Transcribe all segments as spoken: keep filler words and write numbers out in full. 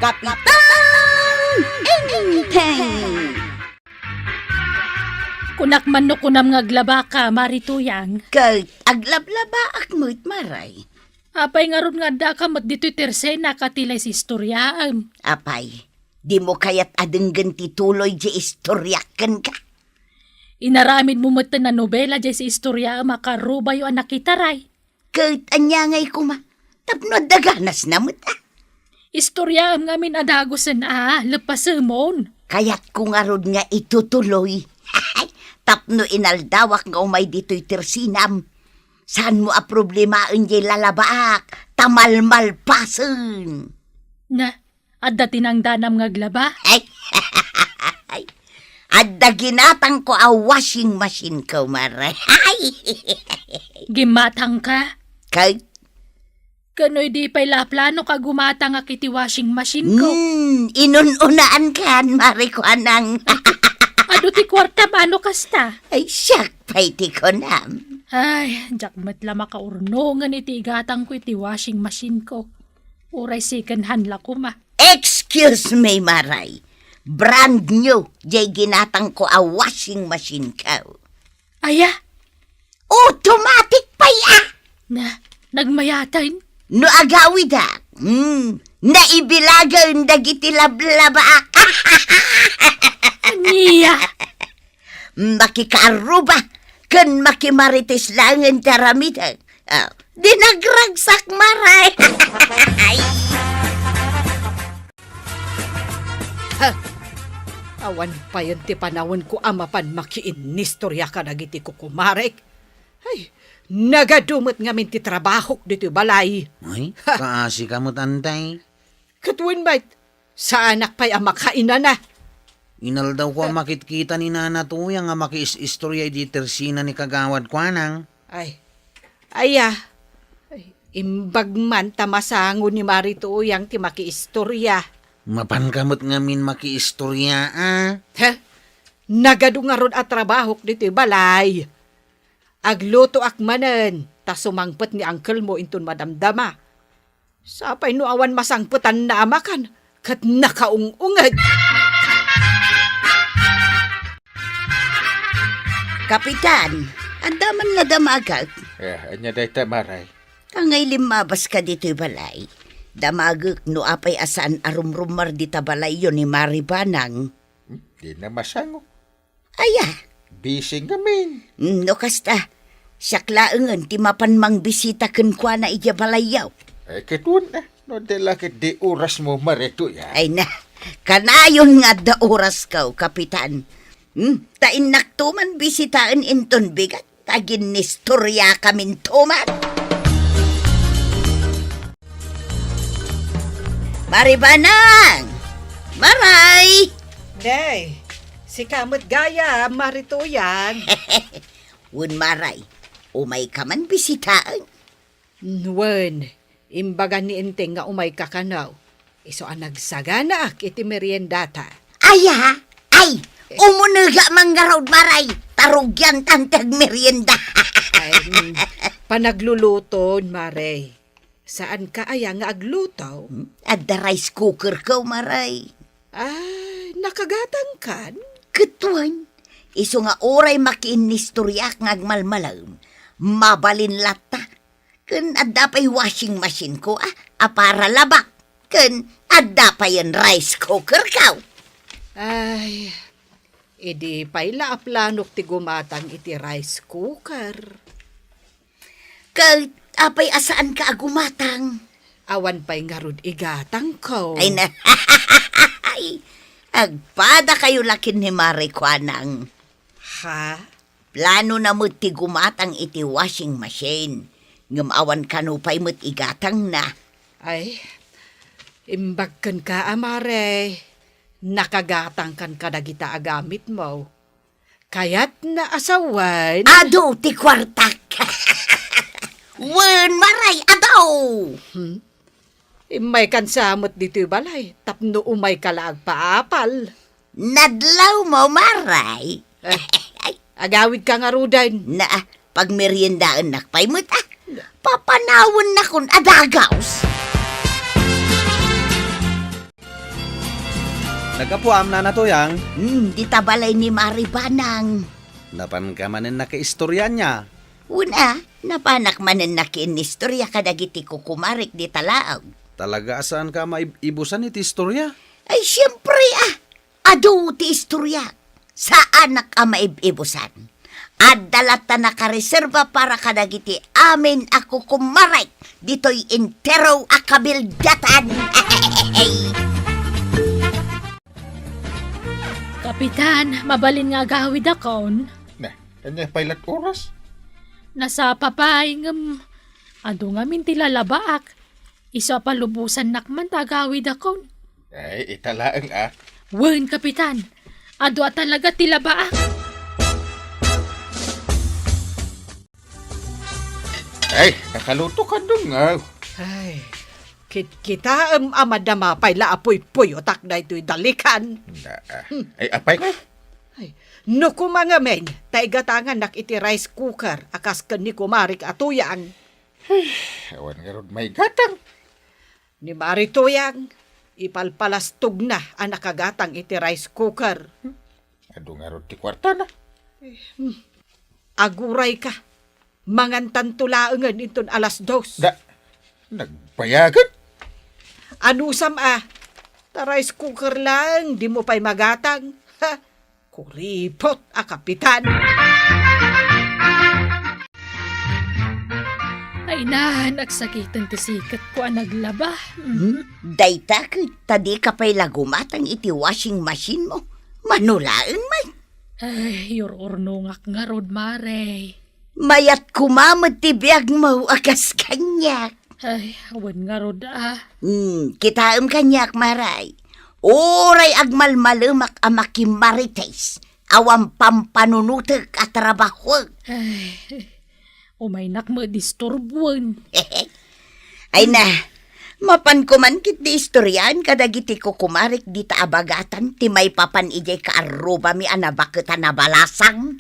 Kapitan Enteng! Kunak man no kunam nga aglabaka, Mari Tuyang. Ket aglablabak met, Maray. Apay ngarud nga addaka met ditoy tersenak a ti lay istoryaem? Apay, dimo kayat a denggen ti tuloy diay istoriak kenka? Inaramidmo metten a nobela diay istoryaem a karubayo a nakitaray. Ket ania ngay koma? Tapno adda ganasna met, a? Istoryaem ngamin a dagusen a, leppasemon. Kayatko ngarud nga itutuloy. Tapno inaldawak nga umay ditoy tersenam, saanmo a problemaen diay lalabaak, ta malmalpasen. Na, adda tinangdanam nga aglaba? Ay, adda ginatangko a washing machine ko, Maray. Gimatangka? Kay? Kano idi pay la planok a gumatangak iti washing machine ko? Hmm, inun-unaankan, Mari Kuanang. Adu ti kuartam, ano kasta? Ay, siak pay ti kunam. Ay, diak met la makaurnongen iti igatangko iti washing machine ko. Uray second hand la koma. Excuse me, Maray. Brand new, diay ginatangko a washing machine ko. Aya? Automatic pay, a! Na, nagmayaten? No agawidak, hmm, naibilagen dagiti lablabaak. Ania? Makikaarruba ken makimarites laengen ti aramidek. Ah, dinagragsak, Maray. Ha! Awan payen ti panawenko a mapan makiinnistorya kadagiti kukumarek. Ay, nagadu met ngamin ti trabahok ditoy balay. Ay, ha! Kaasika met, Antay. Ket wen met, saanak pay a makainana. Inaldawko a makitkita ni Nana Tuyang a makiis-istorya idi tersena ni Kagawad Kuanang. Ay, aya. Ay, imbag man ta masango ni Mari Tuyang ti makiistorya. Mapanka met ngamin makiistorya, a? Ha? Nagadu ngarud a trabahok ditoy balay. Aglutoak manen, ta sumangpet ni angkelmo inton madamdama. Sapay no awan masangpetanna a makan, ket nakaung-ungeg. Kapitan, adda man nga damagek? Eh, ania dayta, Maray? Angay limmabaska ditoy balay. Damagek no apay a saan a rumrummar dita balayyo ni Mari Banang. Hmm, dina masango. Aya? Busy ngamin. Mm, no kasta, siak laengen ti mapan mangbisita kenkuana idiay balayyo. Ay, ket wen, a, no di la ket di orasmo, Mari Tuyang. Ay na, kanayon nga adda orasko, Kapitan. Hmm, ta innakto man bisitaen inton bigat, ta aginnistoriakaminto man. Mari Banang! Maray! Nay, sika met gayam, Mari Tuyang. Wen, Maray, umayka man bisitaen? Wen, imbaga ni Enteng nga umayka kano. Isu a nagsaganaak iti meriendata. Aya? Ay, umunega man ngarud, Maray, ta rugiantan ti agmerienda. Ay, mm, panagluluton, Maray. Saanka aya nga agluto? Hmm? Adda rice cooker ko, Maray. Ay, nakagatangkan? Ket wen, isu nga uray makiinnistoriak nga agmalmalem, mabalin latta. Ken adda pay washing machine ko, a, a para labak. Ken adda payen rice cooker ko. Ay, idi pay la a planok ti gumatang iti rice cooker. Ket apay a saanka a gumatang? Awan pay ngarud igatangko. Ay na, ay, agpadakayo la ken ni Mari Kuanang. Ha? Planona met ti gumatang iti washing machine, ngem awan kano pay met igatangna. Ay, imbag kenka a, Mare, nakagatangkan kadagita a gamitmo. Kayatna a sawen. Adu ti kuartak. Wen, Maray, adu. Hmm? Immaykan sa met ditoy balay, tapno umayka la agpaapal. Nadlawmo, Maray. Eh, agawidka ngaruden. Naa, pagmeriendaennak pay met, a. Papanawennakon a dagaws. Naggapuam, Nana Tuyang? Hmm, dita balay ni Mari Banang. Napanka manen nakiistorya ania? Wen a, napanak manen nakiinnistorya kadagiti kukumarik dita laeng. Talaga a saanka a maib-ibusan iti istorya? Ay, siempre a! Adu ti istorya. Saanak a maib-ibusan. Adda latta nakareserba para kadagiti amin a kukumarik ditoy entero a kabildatan. Kapitan, mabalin nga agawidakon? Na, ania pay lat oras? Nasapa pay, ngem adu ngamin ti lalabaak. Isu a palubosannak man ta agawidakon. Ay, ita laeng a. Wen, Kapitan. Adu a talaga ti labaak. Ay, nakaluto ka, Dong, ah. Ay, kitkitaem a madama pay la a puypuyotak daytoy dalikan. Na, ah. Hmm. Ay, apay ka? Ay, no kumangamin, ta igatangannak iti rice cooker a kas ken ni kumarik a Tuyang. Ay, awan ngarud maigatang. Ni Mari Tuyang, ipalpalastogna a nakagatang iti rice cooker. Adu ngarud ti kuartana. Eh, hmm. Aguray ka. Mangantanto laengen inton alas dos. Da, nagbayagan? Anusam a, ta rice cooker laeng, dimo pay magatang. Ha? Kuripot a kapitan. Ay na, nagsakiten ti siketko a naglaba. Mm. Hmm? Dayta ket ta dika pay la gumatang iti washing machine mo. Mano laeng man. Ay, ur-urnongak ngarud, Mare. Mayat koma met ti biagmo a kas kaniak. Ay, awan ngarud a. Hmm, kitaem kaniak, Mare. Uray agmalmalemak a makimarites, awan pampanunotek a trabahoek. Ay, umaynak met disturbuen. Ay na, mapanko man ketdi istoriaen kadagiti kukumarik dita a bagatan ti maipapan idiay kaarrubami a nabaket a nabalasang.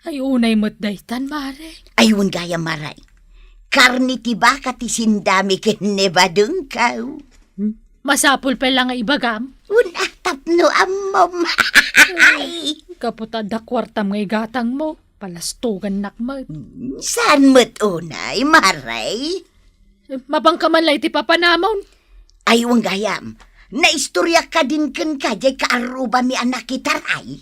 Ay, unay met daytan, Mare. Ay, wen gayam, Mare. Karne ti baka ti sendami ken ni badengko. Hmm? Masapul pay la nga ibagam? Wen a, tapno ammom. Ay, gapu ta adda kuartam nga igatangmo, palastogannak met. Hmm, saan met unay, Mare? Eh, mabangka man la iti papanamon. Ay, wen gayam. Naistoriak kadin kenka, diay kaarrubami a nakitaray.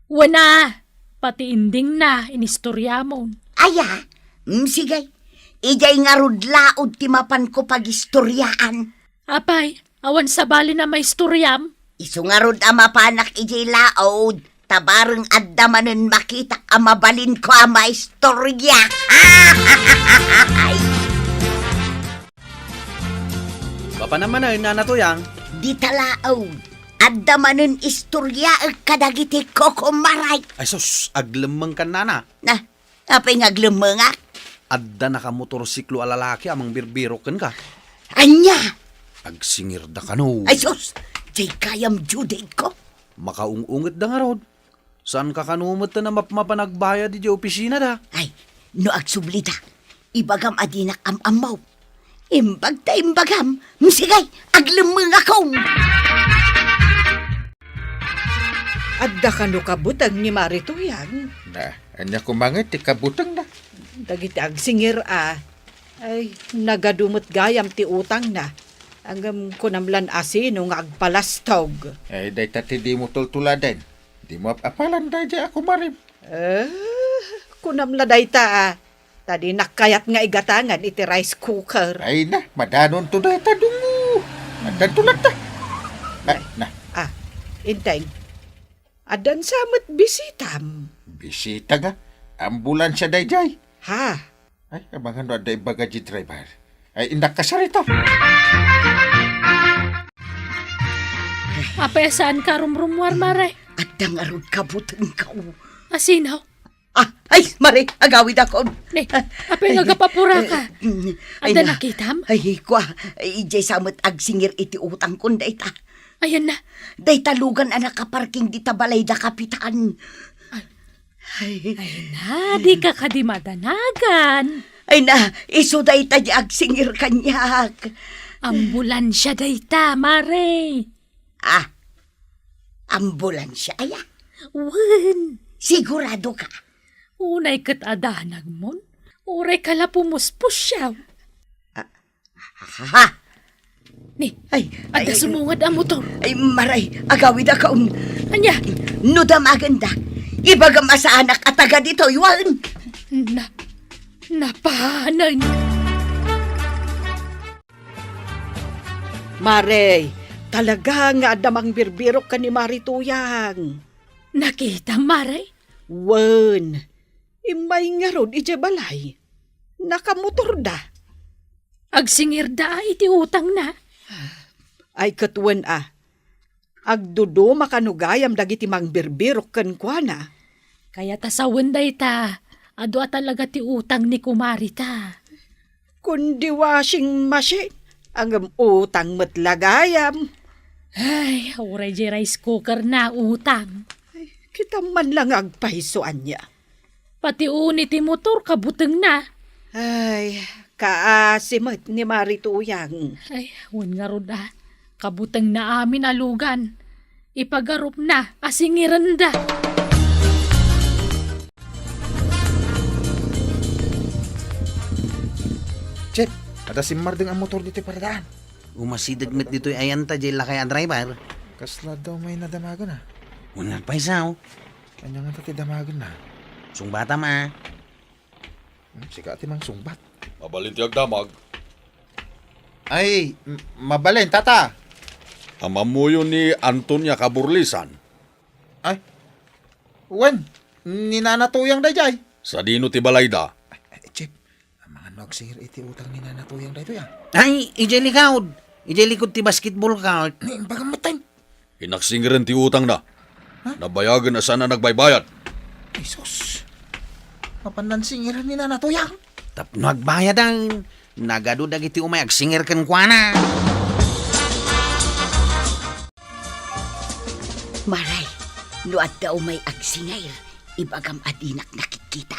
Wen a, pati endingna inistoriamon. Aya? Mm, sige. Idiay ngarud laod ti mapanko pagistoriaan. Apay, awan sabali a maistoriam? Isu ngarud a mapanak idiay laod, ta bareng adda manen makitak a mabalinko a maistorya. Mapanam manen, Nana Tuyang? Dita laod. Adda manen istoryaek kadagiti kukumaray. Ay sus, aglemmengkan, Nana. Na, apay nga aglemmengak? Adda nakamotorsiklo a lalaki a mangbirbirok kenka. Ania? Agsingirda kano. Ay sus, diay gayam due date ko. Makaung-ungetda ngarud. Saanka kano met a mapmapan agbayad idiay opisinada? Ay, no agsublida, ibagam a dinak am-ammo. Imbag ta imbagam, sige, aglemmengakon. Adda kano kabuteng ni Mari Tuyang? Na, ania koma nga ti kabutengna? Dagiti agsingir a, ay, nagadu met gayam ti utangna. Ngem kunam lan a sino nga agpalastog. Ay, dayta ti dimo tultuladen. Dimo ap-apalan daydiay a kumarim. Eh, kunam la dayta a, ta dinak kayat nga igatangan iti rice cooker. Ay na, madanonto dayta, dungo. Addanto latta. Na, na. Ah, Enteng. Addan sa met bisitam. Bisita nga? Ambulansya daydiay. Ha? Ay, amangan no adda ibaga di driver. Ay, innak kasarita. Apay, saanka rumrumuar, Mare? Adda ngarud kabutengko. A sino? Ah, ay, Mare, agawidakon. Ne, apay nga agapapuraka? Eh, mm, ay Adda na. Nakitam? Ay, kua, idiay sa met agsingir iti utangkon dayta. Ayan na. Dayta lugan a nakaparking dita balay da kapitan. Ay. Ay. Ay na, dika kadi madanagan. Ay na, isu dayta di agsingir kaniak. Ambulansya dayta, Mare. Ah, Ambulansia aya? Wen. Sigurado ka? Unay ket adanagmon. Uray kala pumuspusiaw. Ah, ha? Ni, ay, adda ay, sumungad a motor. Ay, Maray, agawid a kaun. Ania? No damagenda, ibagam a saanak a taga ditoy, wen. Na, napanen. Maray, talaga nga adda mangbirbirok ken ni Mari Tuyang. Nakita, Maray? Wen, immay ngarud idiay balay. Nakamotorda. Agsingirda a iti utangna. Ay, ket wen a. Agduduma kano gayam dagiti mangbirbirok kenkuana. Kayat a sawen dayta, adu a talaga ti utang ni kumarita. Kundi washing machine, ngem utang met la gayam. Ay, uray di rice cooker na utang. Ay, kita man lang agpayso ania. Pati uni ti motor, kabutengna. Ay, kaasi met ni Mari Tuyang. Ay, wen ngarud a. Kabutengna amin a lugan. Ipagarupna a singirenda. Chef, adda simmardeng a motor ditoy paradaan. Umasideg met ditoy ayanta, jay lakay a driver. Kasla daw may nadamagan a. Wen nga agpayso. Ania ngata ti damagenna? Sungbatam a. Hmm, sika ti mangsungbat. Mabalin ti agdamag. Ay, m-, mabalin, tata. Ammoyo ni Antonia Kaburlisan. Ay, wen, ni Nana Tuyang daydiay. Sadino ti balayda? Ay, ay, Chef, amangan no agsingir iti utang ni Nana Tuyang daytoy, ah. Ay, idiay likod. Idiay likod ti basketball court. Ni, imbagam met, time. Inaksingiren ti utangna. Ha? Nabayagen a saan a nagbaybayad. Jesus. Mapan nangsingiran ni Nana Tuyang. Tapno agbayadan, nagadu dagiti umay agsingir kenkuana. Maray, no adda umay agsingir, ibagam a dinak nakitkita.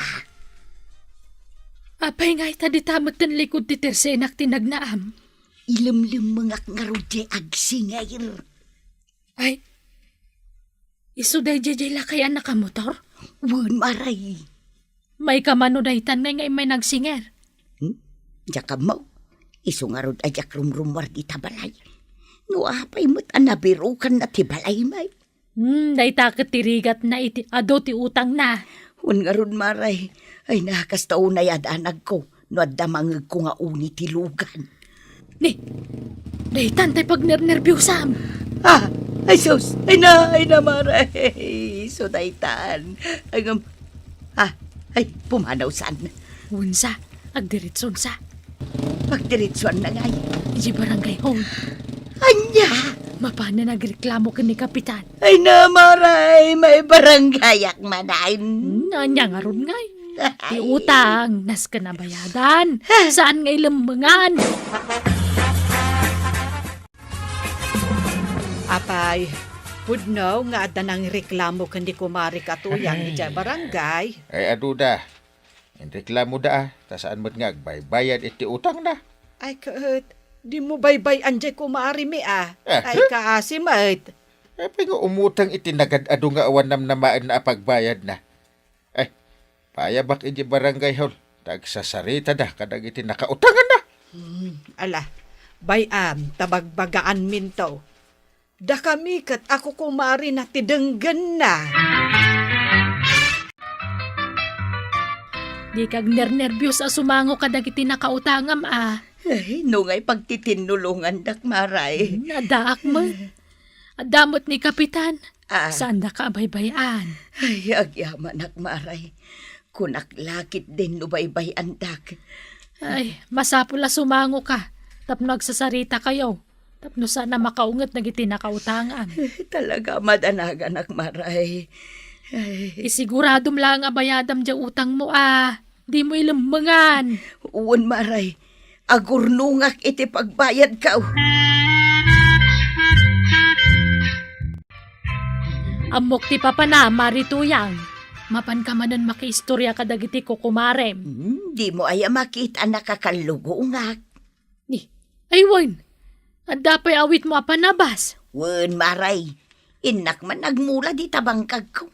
Apay nga ita dita metten likod ti tersenak ti nagnaam? Ilemlemmengak ngarud diay agsingir. Ay, isu daydiay diay lakay a nakamotor? Wen, Maray. Maikam no daytan ngay nga immay nagsinger? Hmm? Diak ammo. Isu ngarud a diak rumrummuar dita balay. No apay met a nabirukanna ti balay, may. Hmm, dayta ket ti rigatna iti adu ti utangna. Wen ngarud, Maray. Ay na, kasta unay adanagko no adda mangegko nga uni ti lugan. Ni, daytan tay pagnernerbiosam. Ah, ay sus, ay na, ay na, Maray. Isu daytan. Ay, ngem, ah, ay, pumanawsan. Wensa, agdiretsonsa. Pagdiretsoanna ngay. Idiay barangay hall. Ania? Mapanen agreklamo ken ni Kapitan. Ay na, Maray, maibarangayak manen. Hmm, ania ngarud ngay? Ti utang, nasken a bayadan. Saan nga ilemmengan? Apay, pudno nga adda nangreklamo ken ni Kumari Katuyang idiay barangay. Ay, aduda. Inreklamoda a, ta saan met nga agbaybayad iti utangna. Ay, ket, dimo baybay-an diay kumarimi a. Ah. Ay, kaasi met. Apay nga umutang iti nagad-adu nga awan namnamaenna a pagbayadna. Ay, payabak idiay barangay hall, ta agsasaritada kadagiti nakautanganna. Hmm, ala, bay-am, ta bagbagaanminto. Dakami ket a kukumarina ti denggenna. Dika agnernerbios a sumango kadagiti nakautangam a. Ay, no ngay pagtitinnulongandak, Maray. Hmm, addaak met. Adda met ni Kapitan. Ah. Saandaka a baybay-an. Ay, agyamanak, Maray. Kunak la ketdin no baybay-andak. Ay, masapul a sumangoka tapno agsasaritakayo, tapno saan a makaunget dagiti nakautangam. Talaga, madanaganak, Maray. Ay. Isiguradom laeng a bayadam diay utangmo a dimo ilemmengan. Wen, Maray. Agurnongak iti pagbayadko. Ammok ti papana, Mari Tuyang. Mapanka manen makiistoria kadagiti kukumarem. Hmm, dimo aya makita a nakakallugongak? Ni, ay wen, adda pay awitmo a panabas? Wen, Maray. Innak man agmula dita bangkagko.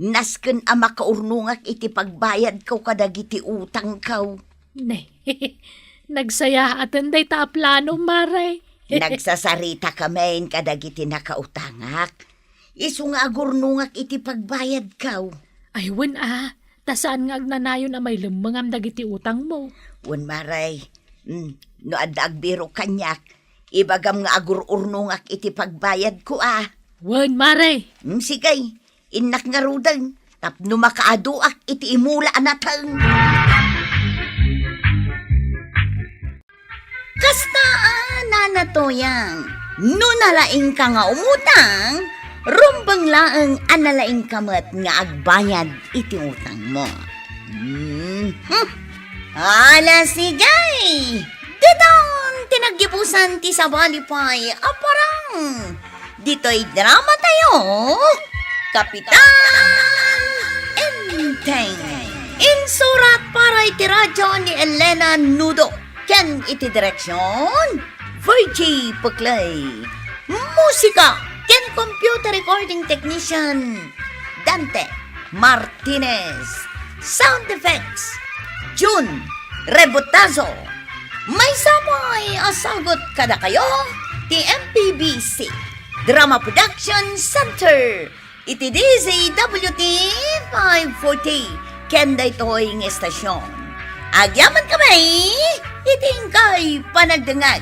Nasken a makaurnongak iti pagbayadko kadagiti utangko. Ne, nagsayaaten dayta a plano, Mare. Nagsasarita kamin kadagiti nakautangak. Isu nga agurnongak iti pagbayadko. Ay, wen a, ta saan nga agnanayon a mailemmengam dagiti utangmo. Wen, Mare. Mm, no adda agbirok kaniak, ibagam nga agur-urnongak iti pagbayadko a. Wen, Mare. Mm, sige, innak ngaruden, tapno makaaduak iti imula a nateng. Kasta a, Nana Toyang, no nalaingka nga umutang, rumbeng laeng a nalaingka met nga agbayad iti utangmo. Mhm. Ala, sige! Ditan ti naggibusan ti sabali pay a parang. Ditoy drama tayo, Kapitan Enteng. Insurat para iti radyo ni Elena Nudo ken iti direksyon, Virgie Puclay. Musika ken computer recording technician, Dante Martinez. Sound effects, June Rebotazo. Maysa pay a sagut kadakayo ti M P B C Drama Production Center iti D Z W T five forty ken daytoy nga estasyon. Agyaman kami iti inkay panagdengngeg.